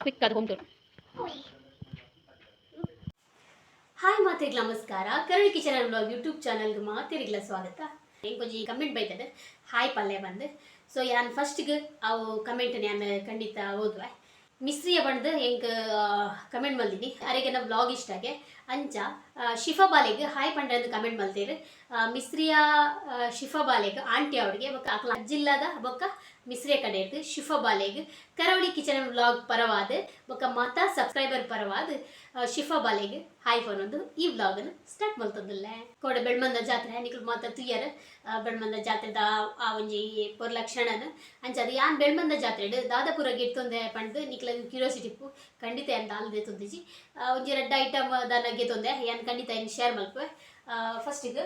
Quick ಅದು home tour. Hi, ಮಾತೆರ್ಗ್ ನಮಸ್ಕಾರ. ಕರುಳಿ kitchen blog YouTube ಚಾನಲ್ಗೆ ಮಾತೆರಿಗ್ಲ ಸ್ವಾಗತ. ಎಂಕೊಂಜಿ ಕಮೆಂಟ್ ಬೈತದೆ, ಹಾಯ್ ಪಲ್ಲೆ ಬಂದು. ಸೊ ಯಾನ್ ಫಸ್ಟ್ಗೆ ಅವು ಕಮೆಂಟ್ ಯಾನ್ ಖಂಡಿತ ಓದುವೆ. ಮಿಸ್ರಿಯ ಬಂದು ಎಂಕ್ ಕಮೆಂಟ್ ಮಲ್ದಿನಿ. ಅರೆಗೆನ ಬ್ಲಾಗ್ ಇಷ್ಟ ಆಗೆ ಅಂಚ ಶಿಫಾ ಬಾಲೆಗ್ ಹಾಯ್ ಪಂಡ್ರೆ ಕಮೆಂಟ್ ಮಲ್ತೇರು. ಮಿಸ್ರಿಯ ಶಿಫಾ ಬಾಲೆಗ್ ಆಂಟಿ ಅವರಿಗೆ ಬೊಕ್ಕ ಅಕ್ಲ ಜಿಲ್ಲಾದ ಬೊಕ್ಕ ಮಿಸ್ರಿಯ ಕಡೆ ಇರ್ದು ಶಿಫಾ ಬಾಲೆಗ್ ಕರಾವಳಿ ಕಿಚನ್ ಬ್ಲಾಗ್ ಪರವಾದ ಬೊಕ್ಕ ಮಾತಾ ಸಬ್ಸ್ಕ್ರೈಬರ್ ಪರವಾದ ಶಿಫಾ ಬಾಲೆಗ್ ಹಾಯ್ ಪನೊಂದು ಈ ವ್ಲಾಗ್ ಸ್ಟಾರ್ಟ್ ಮಲ್ತೊಂದುಲ್ಲೆ. ಕೋಡೆ ಬೆಳ್ಮಂದ ಜಾತ್ರೆ. ನಿಕುಲು ಮಾತ ತುಯ್ಯರ್ ಬೆಳ್ಮಂದ ಜಾತ್ರೆದ ಆ ಒಂಜಿ ಪೊರ್ಲ ಕ್ಷಣನ್. ಅಂಚ ಅದು ಯಾನ್ ಬೆಳ್ಮಂದ ಜಾತ್ರೆಡ್ ದಾದಪುರ ಗೆತ್ತೊಂದೆ ಪಂಡ್ದ್ ನಿಕ್ಲೆಗ್ ಕ್ಯೂರಿಯಾಸಿಟಿ ಇಪ್ಪು. ಖಂಡಿತ ಯಾನ್ ದಾಲ್ ದೆತ್ತೊಂದಿಜಿ. ಒಂಜಿ ರಡ್ಡ್ ಐಟಮ್ ದಾನ ಗೆತ್ತೊಂದೆ. ಯಾನ್ ಖಂಡಿತ ಇನ್ ಶೇರ್ ಮಲ್ಪುವೆ. ಫಸ್ಟಿಗೆ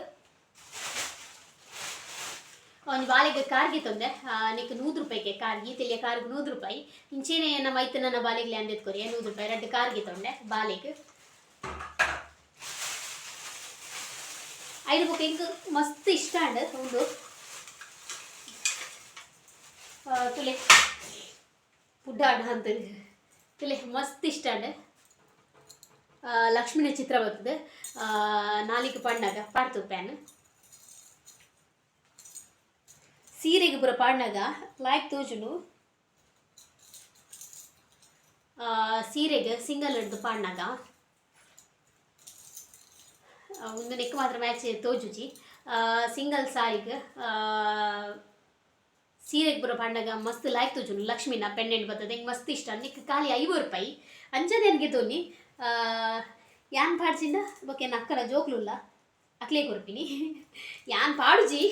ಒಂಜಿ ಬಾಲೆಗ್ ಕಾರ್ ಗೆತ್ತೊಂದೆ. ನಿಕ್ 100 ರೂಪಾಯಿಗೆ ಕಾರ್. ಗೀತೆಲಿಯ ಕಾರ್ಗ್ 100 ರೂಪಾಯಿ. ಇಂಚೇನೆ ನಮ್ಮ ಐತ ನನ್ನ ಬಾಲೆಗ್ ಲ್ಯಾನ್ ಕೊರಿಯ 100 ರೂಪಾಯಿ. ರಡ್ಡ್ ಕಾರ್ ಗೆತ್ತೊಂಡೆ ಬಾಲೆಗ್. ಐದು ಬೊಕ್ಕ ಎಂಕ್ ಮಸ್ತ್ ಇಷ್ಟ ಅಂಡ್ ಉಂದು. ತುಲೆ ಪುಡ್ಡಾಡ ಅಂತ ತುಲೆ, ಮಸ್ತ್ ಇಷ್ಟ ಅಂಡ್. ಲಕ್ಷ್ಮಿನ ಚಿತ್ರ ಬರ್ತದೆ. ನಾಲಿಗೆ ಪಣ್ಣಾಗ ಪಾಡ್ತು ಪ್ಯಾನ್ ಸೀರೆಗೆ ಪೂರ ಪಾಡ್ನಾಗ ಲಾಯ್ಕ್ ತೋಜುಂಡು. ಸೀರೆಗೆ ಸಿಂಗಲ್ ಹಿಡ್ದು ಪಾಡ್ನಾಗ ಒಂದು ನೆಕ್ ಮಾತ್ರ ಮ್ಯಾಚ್ ತೋಜುಜಿ. ಸಿಂಗಲ್ ಸಾರಿಗೆ ಸೀರೆಗೆ ಪೂರ ಪಾಡ್ನಾಗ ಮಸ್ತ್ ಲಾಯ್ಕ್ ತೋಜುಂಡು. ಲಕ್ಷ್ಮಿನ ಪೆಂಡೆಂಟ್ ಬರ್ತದೆ. ಎಂಕ್ ಮಸ್ತ್ ಇಷ್ಟ. ನಿಕ್ ಖಾಲಿ 50 ರೂಪಾಯಿ. ಅಂಚನೆ ನನಗೆ ತೋನಿ ಯಾನ್ ಪಾಡ್ಜಿಂಡ ಬೊಕ್ಕ ಎನ್ನ ಅಕ್ಕನ ಜೋಕ್ಲುಲ್ಲ, ಅಕ್ಲೇ ಕೊರ್ಪಿನಿ. ಯಾನ್ ಪಾಡುಜಿ.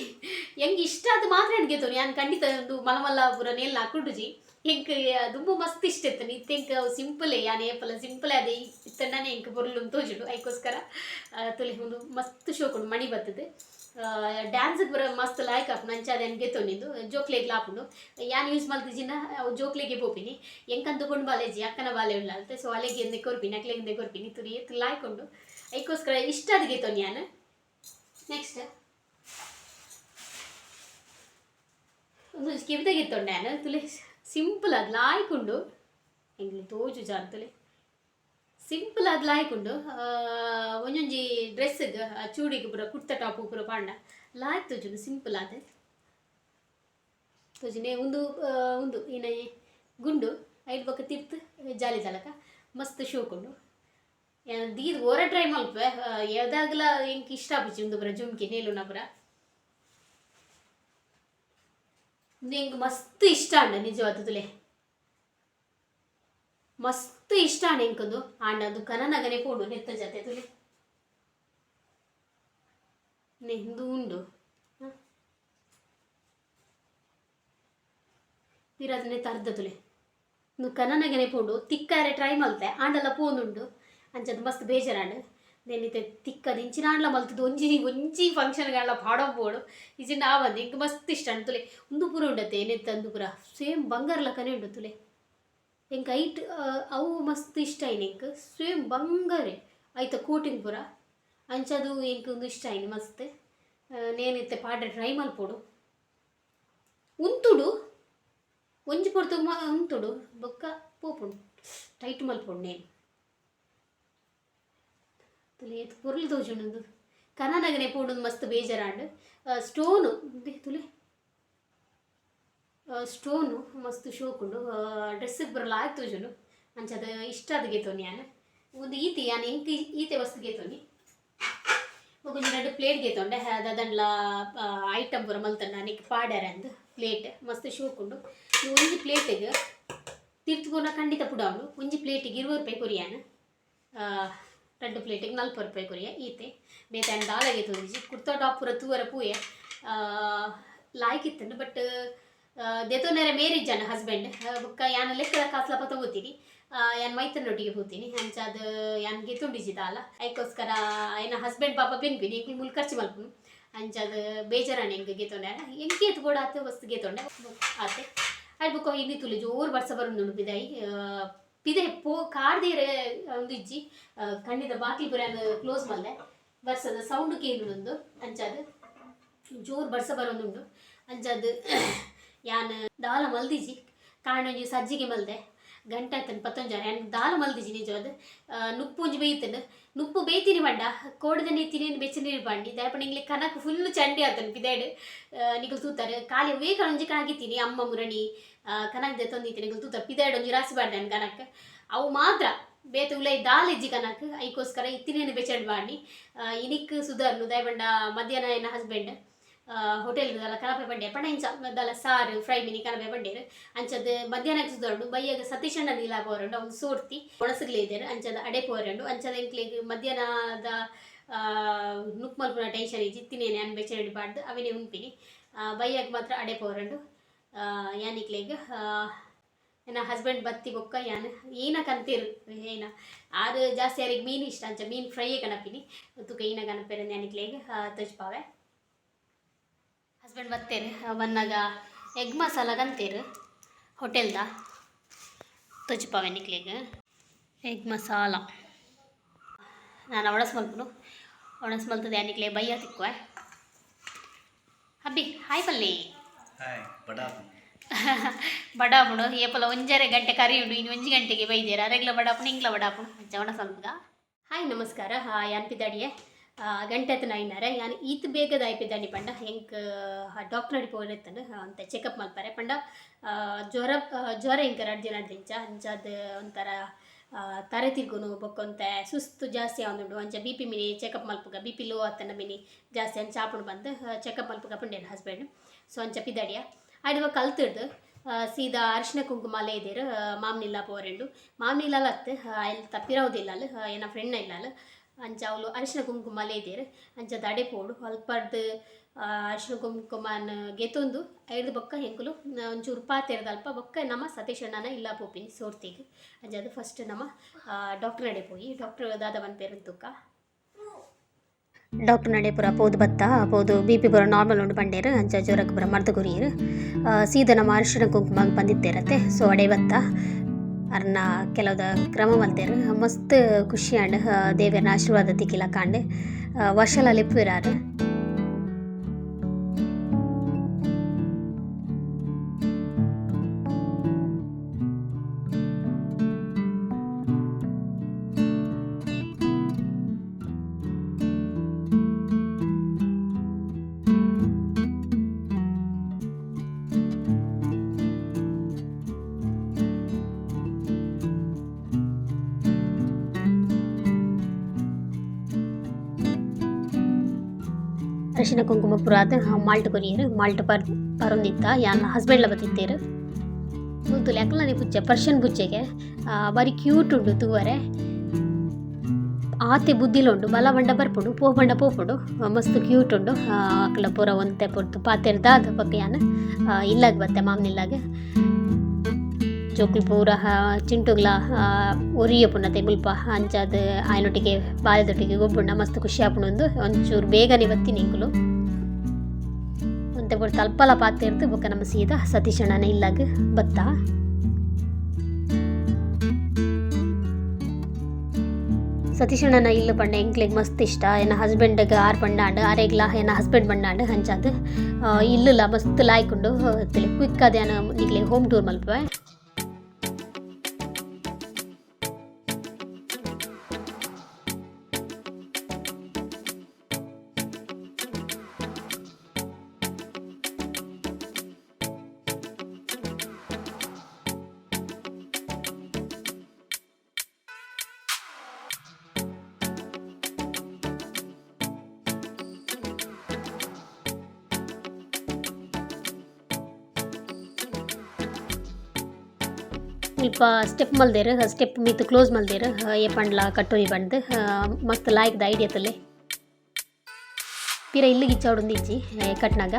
ಎಂಕ್ ಇಷ್ಟ ಅದು ಮಾತ್ರ ನನಗೆ ತೋನಿ. ಯಾನ್ ಖಂಡಿತ ಒಂದು ಮಲ್ಲ ಮಲ್ಲ ಪೂರ ನೇಲ್ ಹಾಕುಡುಜಿ. ಎಂಕ್ ದುಂಬು ಮಸ್ತ್ ಇಷ್ಟ ಇತ್ತು. ಇತ್ತೆ ಎಂಕ್ ಅವು ಸಿಂಪಲ್. ಯಾನ್ ಏಪಲ ಸಿಂಪಲ್ ಅದೇ ಇತ್ತಂಡನೆ ಎಂಕ್ ಪೊರ್ಲು ತೋಜುಂಡು. ಐಕೋಸ್ಕರ ತುಲೆ, ಒಂದು ಮಸ್ತ್ ಶೋಕುಂಡು. ಮಣಿ ಬರ್ತದೆ. ಡ್ಯಾನ್ಸ್ಗೆ ಪೂರ ಮಸ್ತ್ ಲಾಯ್ಕ್ ಆಪುಂಡು. ಅಂಚ ಅದೇನು ಗೆತ್ತೊಂಡಿದ್ದು ಜೋಕ್ಲೆಗ್ ಆಪುಂಡು. ಯಾನ್ ಯೂಸ್ ಮಲ್ತಿಜಿನ ಅವು ಜೋಕ್ಲೆಗೆ ಪೋಪಿನಿ. ಎಂಕಂತ ಕೊಂಡು ಬಾಲೇಜಿ, ಅಕ್ಕನ ಬಾಲೆ ಉಳ್ಳ ಅಲ್ತೆ. ಸೊ ಅಲೆಗೆ ಎಂದೆ ಕೊರ್ಪಿನಿ, ಅಕ್ಲೆಗೆ ಎಂದೆ ಕೊರ್ಪಿನಿ. ತುರಿ ಏತ್ ಲಾಯ್ಕ್ ಉಂಡು. ಐಕೋಸ್ಕರ ಇಷ್ಟ ಅದು ಗೆತ್ತೊಂದು ಯಾನ್. ನೆಕ್ಸ್ಟ್ ಒಂದು ಕೆಬಿತ ಗೆತ್ತೊಂಡೆ ಯಾನ್. ತುಲೆ, ಸಿಂಪಲ್ ಅದು ಲಾಯ್ಕ್ ಉಂಡು. ಎಂಕ್ಲು ತೋಜು ಜಾನ್. ತುಲೆ, ಸಿಂಪಲ್ ಆದ್ ಲಾಯ್ಕ್ ಉಂಡು. ಒಂಜೊಂಜಿ ಡ್ರೆಸ್ಗ್, ಚೂಡಿಗ್ ಪೂರ, ಕುರ್ತಾ ಟಾಪ್ ಪೂರ ಪಾಂಡ ಲಾಯ್ಕ್ ತೋಜುಂಡು. ಸಿಂಪಲ್ ಆದ್ ತೋಜುನೆ. ಉಂದು ಉಂದು ಇನ ಗುಂಡು. ಐಟ್ ಬೊಕ್ಕ ತಿರ್ತ್ ಜಾಲಿ ತಲಕ ಮಸ್ತ್ ಶೋಕುಂಡು. ಯಾನ್ ದೀದ್ ಓರ ಟ್ರೈ ಮಲ್ಪುವೆ. ಏದಾಗಲ ಎಂಕ್ ಇಷ್ಟ ಆಪುಜಿ ಉಂದು ಪೂರ ಜುಮ್ಕಿ ನೇಲುನ ಪೂರ. ಉಂದು ಎಂಕ್ ಮಸ್ತ್ ಇಷ್ಟ ಆಂಡ್. ನಿಜವಾದ ತುಲೆ, ಮಸ್ತ್ ಇಷ್ಟ ಆಂಡ್ ಎಂಕುಂದು. ಆಂಡ ಅದು ಕನನಗನೆ ಪೋಡು ನೆತ್ತ ಜತೆ. ತುಲೆ ನೆ ಉಂದು ಉಂಡು ಪಿರಾತನೆ ತರ್ದ. ತುಲೆ, ಉಂದು ಕನನಗನೆ ಪೋಂಡು. ತಿಕ್ಕಾರೆ ಟ್ರೈ ಮಲ್ತೆ, ಆಂಡಲ ಪೋಂದುಂಡು. ಅಂಚದ ಮಸ್ತ್ ಬೇಜಾರಾಂಡ್. ನೆನ್ನಿತೆ ತಿಕ್ಕದ ಇಂಚಿನಾಂಡ್ಲ ಮಲ್ತದ್ದು ಒಂಜಿ ಒಂಜಿ ಫಂಕ್ಷನ್ಗಾಂಡ್ಲ ಪಾಡೋ ಬೋಡು, ಇಜಿಂಡ ಆವಂದ್. ಎಂಕ್ ಮಸ್ತ್ ಇಷ್ಟ ಆಂಡ್. ತುಲೆ, ಉಂದು ಪೂರ ಉಂಡತೆ ನೆತ್ತ. ಉಂದು ಪೂರ ಸೇಮ್ ಬಂಗಾರ ಲಕ್ಕನೇ ಉಂಡು. ತುಲೆ, ಎಂಕ್ ಐಟ್ ಅವು ಮಸ್ತ್ ಇಷ್ಟ ಆಯ್ನ್. ಎಂಕ್ ಸೇಮ್ ಬಂಗಾರೆ ಐತ ಕೋಟಿಂಗ್ ಪೂರ. ಅಂಚದು ಎಂಕ್ ಉಂದು ಇಷ್ಟ ಆಯ್ನ್ ಮಸ್ತ್. ನೇನ್ ಇತ್ತೆ ಪಾಡ್ರೆ ಟ್ರೈ ಮಲ್ಪೊಡು. ಉಂತುಡು, ಒಂಜಿ ಪೊರ್ತುಗು ಉಂತುಡು, ಬೊಕ್ಕ ಪೋಪುಂಡು. ಟೈಟ್ ಮಲ್ಪೊಡು ನೇನ್. ತುಲೆ, ಏತ್ ಪೊರ್ಲು ತೋಜುಂಡು ಉಂದು. ಕನನಗನೆ ಪೋಡುಂದು ಮಸ್ತ್ ಬೇಜಾರಾಂಡ್. ಸ್ಟೋನು ತುಲೆ, ಸ್ಟೋನು ಮಸ್ತ್ ಶೋಕುಂಡು. ಡ್ರೆಸ್ಸಿಗೆ ಪೂರ ಲಾಯ್ಕ್ ತೋಜುಂಡು. ಅಂಚದ ಇಷ್ಟ ಆದ್ ಗೆತೊನಿ ಯಾನ್. ಉಂದು ಈತೆ ಯಾನ್ ಎಂಕ್ ಈತೆ ವಸ್ತು ಗೆತೊನಿ. ಬೊಕ ಒಂಜಿ ರಡ್ಡ್ ಪ್ಲೇಟ್ ಗೆತೊಂಡೆ. ದಾದಂಡ್ಲ ಐಟಮ್ ಪೂರ ಮಲ್ತಂಡ ನೆಕ್ ಪಾಡ್ಯರೆ ಅಂದ್. ಪ್ಲೇಟ್ ಮಸ್ತ್ ಶೋಕುಂಡು. ಈ ಒಂಜಿ ಪ್ಲೇಟಿಗ್ ತಿರ್ತ್ ಪೋನ ಖಂಡಿತ ಪುಡಾವುಂಡು. ಒಂಜಿ ಪ್ಲೇಟಿಗೆ 20 ರೂಪಾಯಿ ಕೊರಿಯಾನ್. ರಡ್ಡ್ ಪ್ಲೇಟಿಗೆ 40 ರೂಪಾಯಿ ಕೊರಿಯ. ಈತೆ, ಬೇತೆ ಯಾನ್ ದಾಲ ಗೆತೊಂದಿಜಿ. ಕುರ್ತಾ ಟಾಪ್ ಪೂರ ತೂವರೆ ಪೂಯೆ, ಲಾಯ್ಕ್ ಇತ್ತುಂಡು. But ದೆತೊನೆರೆ ಮೇರಿಜ್ಜಾಂಡ್ husband. ಬೊಕ್ಕ ಯಾನ್ ಲೆಕ್ಕದ ಕಾಸ್ಲ ಪತೊಂದು ಯಾನ್ ಮೈತನೊಟ್ಟಿಗೆ ಪೋತೀನಿ. ಅಂಚಾದ್ ಯಾನ್ ಗೆತೊಂಡಿಜಿ ದಾಲ. ಐಕೋಸ್ಕರ ಎನ್ನ ಹಸ್ಬೆಂಡ್ ಪಾಪ ಬೆನ್ಪಿನಿ, ಎಂಕುಲು ಮುಲ್ ಖರ್ಚು ಮಲ್ಪುನು. ಅಂಚಾದ್ ಬೇಜಾರಾಂಡ್ ಎಂಕ್ ಗೆತೊಂಡೆ. ಎಂಕ್ ಏತ್ ಬೋಡಾತ್ ವಸ್ತು ಗೆತೊಂಡೆ, ಆತೆ. ಐಟ್ ಬೊಕ್ಕ ಇನಿ ತೂಲೆ, ಜೋರು ಬರ್ಸ ಬರೊಂದುಂಡು ಪಿದಾಯಿ. ಪಿದಯಿ ಪೋ ಕಾರ್ ದೀಯೆರೆ ಉಂದು ಇಜ್ಜಿ. ಕಣ್ಣಿದ ಬಾಕಿಲ್ ಪೂರ ಯಾನ್ ಕ್ಲೋಸ್ ಮಲ್ದೆ. ಬರ್ಸದ ಸೌಂಡ್ ಕೇನುಂಡು. ಅಂಚಾದ್ ಜೋರು ಬರ್ಸ ಬರೊಂದುಂಡು. ಅಂಚಾದ್ ಯಾನ್ ದಾಲ ಮಲ್ದಿಜಿ. ಕಾಂಡೆ ಒಂಜಿ ಸಜ್ಜಿಗೆ ಮಲ್ದೆ. ಗಂಟೆ ಆತನ ಪತ್ತೊಂಜಾರ ಯಾನ್ ದಾಲ ಮಲ್ದಿಜಿ ನಿಜವಾದ್. ನುಪ್ಪು ಒಂಜಿ ಬೇಯ್ತಂಡು, ನುಪ್ಪು ಬೇಯ್ತೀನಿ ಪಂಡ ಕೋಡಿದ ತಿನಿ ಬೆಚ್ಚ ನೀರು ಬಾಂಡಿ ದಾಯೆ ಪಂಡ ಇಂಗ್ಲೆ ಕನಕ್ ಫುಲ್ ಚಂಡಿ ಆತನ್ ಪಿದಾಯ್ಡ್. ನಿಕುಲು ತೂತಾರೆ ಖಾಲಿ ಅವೇ ಒಂಜಿ ಕಣಗಿತ್ತೀನಿ ಅಮ್ಮ ಮುರಣಿ ಕನಕ್ ದೆತ್ತೊಂದಿತ್ತೀನಿ. ನಿಕುಲು ತೂತಾರೆ ಪಿದಾಯ್ಡ್ ಒಂಜಿ ರಾಸಿ ಬಾಡ್ದೆ ಕನಕ್ ಅವು ಮಾತ್ರ ಬೇತೆ ಉಲೈ ದಾಲ್ ಇಜ್ಜಿ ಕನಕ್. ಐಕೋಸ್ಕರ ಇತ್ತಿನೇನು ಬೆಚ್ಚಡ್ ಬಾಂಡಿ ಇನಿಕ್ ಸುಧಾರ್ನು. ದಾಯೆ ಪಂಡ ಮಧ್ಯಾಹ್ನ ಎನ್ನ ಹಸ್ಬೆಂಡ್ ಹೋಟೆಲ್ ದಾಲ ಕನಪೆ ಬಂಡೆ ಪಂಡ ಇಂಚ ದಾಲ ಸಾರು ಫ್ರೈ ಮಿನಿ ಕನಪೆ ಬಂಡೇರು. ಅಂಚದ ಮಧ್ಯಾಹ್ನಕ್ಕೆ ಸುಧಾರುಂಡು. ಬಯ್ಯಗ ಸತೀಶಣ್ಣ ನೀಲ ಪೋರಂಡು ಅವ್ನು ಸೋರ್ತಿ ಒಣಸುಗ್ಲೇ ಇದ್ದಾರೆ. ಅಂಚದ ಅಡೆ ಪೋರಂಡು. ಅಂಚದ ಎಂಕ್ಲೆಗ್ ಮಧ್ಯಾಹ್ನದ ನುಕ್ ಮಲ್ಪುನ ಟೆನ್ಷನ್ ಇಜ್ಜಿ. ಇತ್ತಿನೇನೆ ಅನ್ ಬೆಚ್ಚಡಿ ಬಾಡ್ದು ಅವಿನೇ ಉನ್ಪಿನಿ. ಬಯ್ಯಗ್ ಮಾತ್ರ ಅಡೆ ಪೋರಂಡು. ಯಾನಿಕ್ಲೆಗ್ ಎನ್ನ ಹಸ್ಬೆಂಡ್ ಬತ್ತಿ ಬೊಕ್ಕ ಯಾನ್ ಈನ ಕಂತೇರು ಏನ ಆರು ಜಾಸ್ತಿ ಯಾರಿಗೆ ಮೀನು ಇಷ್ಟ. ಅಂಚ ಮೀನು ಫ್ರೈ ಕನಪಿನಿ ತುಕ ಈನ ಕನಪೇರು ಯಾನಿಕ್ಲೆಗ್ ತೋಜ್ಪಾವೆ. ಹಸ್ಬೆಂಡ್ ಬತ್ತೇರು, ಬನ್ನಾಗ ಎಗ್ ಮಸಾಲ ಕಂತೇರು ಹೋಟೆಲ್ದ ತೋಜ್ಪಾವೆ ನಿಕ್ಲೆಗ್ ಎಗ್ ಮಸಾಲ. ನಾನು ಒಣಸ್ ಮಲ್ಪುನು ಒಣಸ್ ಮಲ್ತದೆ ಯಾನಿಕ್ಲೆ ಬಯ್ಯ ತಿಕ್ಕುವೆ. ಅಬ್ಬಿ ಹಾಯ್ ಪಲ್ಲಿ. ಹಾಯ್ ಬಡಾ. ಬಡಾಪುಣು ಏಪಲ ಒಂಜರೆ ಗಂಟೆ ಕರಿಯುಂಡು. ಇನ್ನು ಒಂಜಿ ಗಂಟೆಗೆ ಬೈದೇರ ಅರೆಗ್ಲ ಬಡಾಪುಣು ಇಂಗ್ಲ ಬಡಾಪುಣು ಅಂಚ ಒಣಸ್ ಮಲ್ಪುಗ. ಹಾಯ್ ನಮಸ್ಕಾರ. ಯಾನ್ ಪಿದಾಡಿಯೆ ಗಂಟೆ ಆತನ ಐನಾರೆ. ಯಾನ್ ಈತ್ ಬೇಗದ ಆಯ್ಪಿದ್ದಾಡಿ ಪಂಡ ಎಂಕ್ ಡಾಕ್ಟರ್ ಅಡಿ ಪೋರೆತ್ತಂಡು ಅಂತ ಚೆಕಪ್ ಮಲ್ಪರೆ ಪಂಡ ಜ್ವರ ಜ್ವರ ಎಂಕ್ ರಡ್ಡ್ ದಿನ ದಿಂಚ ಅಂಚಾದ್ ಒಂಥರ ತರೆ ತಿರ್ಗುನು ಬೊಕ್ಕೊಂತೆ ಸುಸ್ತು ಜಾಸ್ತಿ ಆವೊಂದುಂಡು. ಅಂಚ ಬಿ ಪಿ ಮಿನಿ ಚೆಕಪ್ ಮಲ್ಪುಗ, ಬಿ ಪಿ ಲೋ ಆತನ ಮಿನಿ ಜಾಸ್ತಿ ಅಂಚ ಆಪುಂಡು ಬಂದು ಚೆಕಪ್ ಮಲ್ಪುಗ ಪಂಡೇನು ಹಸ್ಬೆಂಡ್. ಸೊ ಅಂಚ ಪಿದಾಡಿಯ ಆಯ್ದು ಕಲ್ತಿಡ್ದು ಸೀದಾ ಅರಿಶಿನ ಕುಂಕುಮ ಲೇದಿರು ಮಾಮ್ನಿಲ್ಲ ಪೋರೆಂಡು. ಮಾಮ್ನಿಲ್ಲ ಅತ್ ಅಯ್ಲ್ ತಪ್ಪಿರೋದಿಲ್ಲ ಏನ ಫ್ರೆಂಡ್ನ ಇಲ್ಲಲ್. ಅಂಚ ಅವಳು ಅರಿಶಿನ ಕುಂಕುಮ ಲೇದಿರು. ಅಂಚ ದಡೆ ಪೋಡು ಅಲ್ಪರ್ದು ಅರಿಶಿನ ಕುಂಕುಮನ್ ಗೆತೊಂದು ಐರ್ದು ಬೊಕ್ಕ ಎಂಕುಲು ಒಂಚೂರು ಪಾತೆರ್ದ ಅಲ್ಪ ಬೊಕ್ಕ ನಮ್ಮ ಸತೀಶಣ್ಣನ ಇಲ್ಲ ಪೋಪಿನಿ ಸೋರ್ತಿಗ್. ಅಂಚ ಅದು ಫಸ್ಟ್ ನಮ್ಮ ಡಾಕ್ಟರ್ ನಡೆ ಪೋಯಿ ಡಾಕ್ಟರ್ ದಾದ ಪನ್ಪೆರ್ ತುಕ್ಕ. ಡಾಕ್ಟರ್ ನಡೆ ಪೂರ ಪೋದು ಬತ್ತ ಪೋದು ಬಿ ಪಿ ಪೂರ ನಾರ್ಮಲ್ ಉಂಡು ಪಂಡೇರು. ಅಂಚ ಜ್ವರಕ್ಕೆ ಪೂರ ಮರ್ದ್ ಕೊರಿಯೆರ್. ಸೀದಾ ನಮ್ಮ ಅರಿಶಿನ ಕುಂಕುಮ ಬಂದಿತ್ತೇರತ್ತೆ. ಸೊ ಅಡೆ ಬತ್ತ ಅರ್ನ ಕೆಲವುದ ಕ್ರಮ ಮಲ್ತೇರು. ಮಸ್ತ್ ಖುಷಿ ಆಂಡ್. ದೇವೆರ್ನ ಆಶೀರ್ವಾದ ತಿಕ್ಕಿಲ ಕಾಂಡ್. ವರ್ಷಲ ಲೆಪ್ಪುವೆರಾರ್. ಅರಿಶಿನ ಕುಂಕುಮ ಪೂರ ಆದ್ ಮಾಲ್ಟ್ ಕೊರಿಯೆರ್. ಮಾಲ್ಟ್ ಪರೊಂದಿತ್ತ ಯಾನ್ ಹಸ್ಬೆಂಡ್ಲ ಬತ್ತಿತ್ತೇರು. ಮುಲ್ತುಲೆ ಅಕಲ್ನ ಪುಚ್ಚೆ ಪರ್ಷಿಯನ್ ಪುಚ್ಚೆಗೆ ಬಾರಿ ಕ್ಯೂಟ್ ಉಂಡು ತೂವರೆ. ಆತೆ ಬುದ್ಧಿಲ ಉಂಡು ಬಲ ಬಂಡ ಬರ್ಪುಂಡು ಪೋ ಬಂಡ ಪೋಪುಂಡು. ಮಸ್ತ್ ಕ್ಯೂಟ್ ಉಂಡು. ಅಕಲ್ನ ಪೂರ ಒಂತೆ ಪೊರ್ತು ಪಾತೆರ್ದಾದ್ ಬೊಕ್ಕ ಯಾನ್ ಇಲ್ಲಾಗ್ ಬತ್ತೆ ಮಾಮ್ನಿಲ್ಲಾಗ್. ಜೋಕುಲು ಪೂರ ಚಿಂಟುಗ್ಲ ಒರಿಯೆ ಪುನತೆ ಮುಲ್ಪ. ಅಂಚಾದ್ ಆಯನೊಟ್ಟಿಗೆ ಬಾಲೆದೊಟ್ಟಿಗೆ ಗೊಬ್ಬುಂಡ ಮಸ್ತ್ ಖುಷಿ ಆಪುಂಡು. ಒಂಚೂರು ಬೇಗನೆ ಬತ್ತಿನಿ ಎಂಕುಲು. ಒಂತೆ ಪೊರ್ತು ಅಲ್ಪಲ ಪಾತೆರ್ದ್ ಬೊಕ್ಕ ನಮ್ಮ ಸೀದಾ ಸತೀಶಣ್ಣನ ಇಲ್ಲಾಗ್ ಬತ್ತ. ಸತೀಶಣ್ಣನ ಇಲ್ಲು ಪಂಡ ಎಂಕ್ಲೆಗ್ ಮಸ್ತ್ ಇಷ್ಟ. ಎನ್ನ ಹಸ್ಬೆಂಡ್ಗ್ ಆರ್ ಪಂಡಾಂಡ್ ಆರೆಗ್ಲ ಎನ್ನ ಹಸ್ಬೆಂಡ್ ಪಂಡಾಂಡ್. ಅಂಚಾದ್ ಇಲ್ಲುಲ ಮಸ್ತ್ ಲಾಯ್ಕ್ ಉಂಡು. ಕ್ವಿಕ್ ಆದ್ ಯಾನ್ ನಿಕ್ಲೆಗ್ ಹೋಮ್ ಟೂರ್ ಮಲ್ಪುವೆ. ಮುಲ್ಪ ಸ್ಟೆಪ್ ಮಲ್ದೆರ್ ಸ್ಟೆಪ್ ಮಿತ್ತ್ ಕ್ಲೋಸ್ ಮಲ್ದೆರ್ ಏಪಂಡ್ಲ ಕಟ್ಟೊಲಿ ಪಂದ್. ಮಸ್ತ್ ಲಾಯ್ಕ್ದ ಐಡಿಯಾ ತೂಲೆ. ಪಿರ ಇಲ್ಲುಗ್ ಇಚ್ಚಾವೊಡೊಂದು ಇಜ್ಜಿ ಕಟ್ನಾಗ.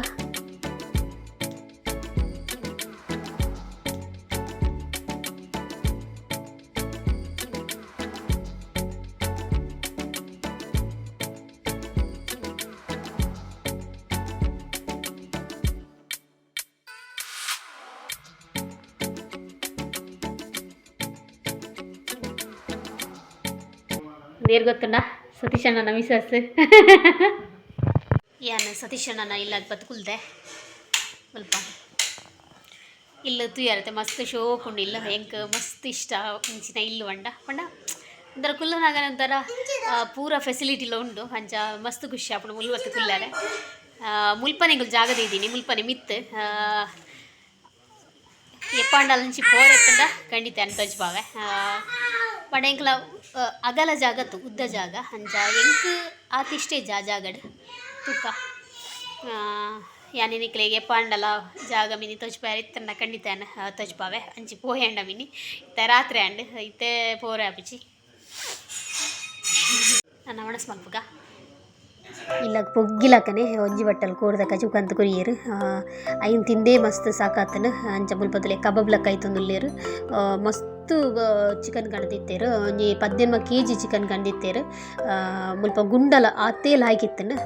ನೇರ್ ಗೊತ್ತುಂಡ ಸತೀಶಣ್ಣನ ಮಿಸಸ್ ಯಾನ್ ಸತೀಶಣ್ಣನ ಇಲ್ಲಾಗ ಬತ್ಕುಲ್ದೆ. ಮುಲ್ಪ ಇಲ್ಲ್ ತೂಯೆರೆ ಮಸ್ತ್ ಶೋಕುಂಡು ಇಲ್ಲ್ ಎಂಕ್ ಮಸ್ತ್ ಇಷ್ಟ ಇಂಚಿನ ಇಲ್ಲ್ ಪಂಡ ಪಂಡ ಒಂಥರ ಕುಲ್ಲುನಗ ಒಂಥರ ಪೂರ ಫೆಸಿಲಿಟಿಲ ಉಂಡು. ಅಂಚ ಮಸ್ತ್ ಖುಷಿ ಆಪುಂಡು ಮುಲ್ವತ್ತು ಕುಲ್ಲರೆ. ಮುಲ್ಪನೆ ಎಂಕುಲು ಜಾಗ ದೀದಿನಿ, ಮುಲ್ಪನೆ ಮಿತ್ತ್. ಎಪ್ಪಾಂಡಲ ಇಂಚಿ ಪೋರೆತ್ತುಂಡ ಖಂಡಿತ ಯಾನ್ ತೋಜಿಪಾವೆ. ಪಂಡ ಎಂಕ್ಲ ಅಗಲ ಜಾಗತ್ತು, ಉದ್ದ ಜಾಗ. ಅಂಚ ಎಂಕ್ ಆತ್ ಇಷ್ಟ ಇಜ್ಜಿ ಆ ಜಾಗಡ್. ತೂಕ, ಯಾನ್ ನಿಕ್ಲೆಗ್ ಎಪ್ಪಾಂಡಲ ಜಾಗ ಮಿನಿ ತೋಜಿಪಾಯೆರೆ ಇತ್ತುಂಡ ಖಂಡಿತ ಯಾನ್ ತೋಜಿಪಾವೆ. ಅಂಚಿ ಪೋಯೆಂಡ ಮಿನಿ ಇತ್ತೆ ರಾತ್ರೆ ಆಂಡ್, ಇತ್ತೆ ಪೋರೆ ಆಪುಜಿ. ನನ್ನ ಒಣಸ್ ಮಲ್ಪುಗ. ಇಲ್ಲಗ್ ಪೊಗ್ಗಿಲಕನೆ ಒಂಜಿ ಬಟ್ಟಲ್ ಕೋರ್ದ ಕಜಿಪು ಕಂತ್ ಕೊರಿಯೆರ್. ಐನ್ ತಿಂದೇ ಮಸ್ತ್ ಸಾಕಾತುಂಡು. ಅಂಚ ಮುಲ್ಪದಲೆ ಕಬಾಬ್ ಲಕ್ಕ ಐತೊಂದುಲ್ಲೆರ್. ಮಸ್ತ್ ಚಿಕನ್ ಕಣದಿತ್ತೆರ್. ಒಂಜಿ 15 ಕೆಜಿ ಚಿಕನ್ ಕಂದಿತ್ತೆರ್. ಮುಲ್ಪ ಗುಂಡಲ ಆತೇ ಲಾಯ್ಕಿತ್ತುಂಡು.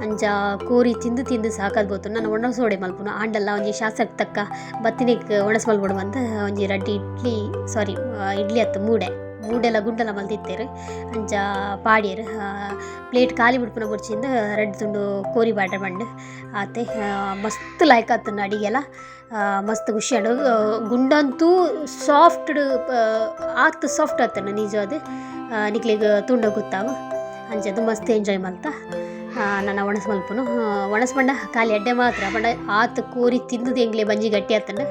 ಅಂಚ ಕೋರಿ ತಿಂದು ತಿಂದು ಸಾಕಾದ್ ಪೋತುಂಡು. ನನ ಒಣಸೋಡೆ ಮಲ್ಪುನು ಆಂಡಲ ಒಂಜಿ ಶಾಸಕ್ ತಕ್ಕ ಬತ್ತಿನೆಕ್ ಒಣಸ್ ಮಲ್ಪೊಡು ಪಂದ್ ಒಂಜಿ ರಡ್ಡ್ ಇಡ್ಲಿ, ಸಾರಿ, ಇಡ್ಲಿ ಅತ್ತ್, ಮೂಡೆ ಮೂಡೆಲ ಗುಂಡಲ ಮಲ್ತಿತ್ತೆರ್. ಅಂಚ ಪಾಡ್ಯೆರ್. ಪ್ಲೇಟ್ ಖಾಲಿ ಬುಡ್ಪುನ ಬೊರ್ಚಿಂದ್ ರಡ್ಡ್ ತುಂಡು ಕೋರಿ ಪಾಡ್ರೆ ಪಂಡ್ ಆತೆ. ಮಸ್ತ್ ಲಾಯ್ಕ್ ಆತುಂಡು ಅಡಿಗೆಲ. ಮಸ್ತ್ ಖುಷಿ ಆಂಡ್. ಗುಂಡಂತೂ ಸಾಫ್ಟ್, ಆತ್ ಸಾಫ್ಟ್ ಆತುಂಡು ನಿಜವಾದ್. ನಿಕ್ಲೆಗ್ ತೂಂಡ ಗೊತ್ತಾವು. ಅಂಚಾದ್ ಮಸ್ತ್ ಎಂಜಾಯ್ ಮಲ್ತ. ನನ ಒಣಸ್ ಮಲ್ಪುನು. ಒಣಸ್ ಪಂಡ ಖಾಲಿ ಎಡ್ಡೆ ಮಾತ್ರ, ಪಂಡ ಆತ್ ಕೋರಿ ತಿಂದುದು ಎಂಕ್ಲೆ ಬಂಜಿ ಗಟ್ಟಿ ಆತುಂಡು.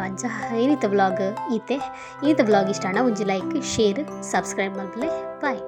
ಅಂಚ ಇನಿತ ವ್ಲಾಗ್ ಈತೆ. ಇನಿತ ವ್ಲಾಗ್ ಇಷ್ಟ ಆಂಡ ಒಂಜಿ ಲೈಕ್, ಶೇರ್, ಸಬ್ಸ್ಕ್ರೈಬ್ ಮಲ್ಪುಲೆ. ಬಾಯ್.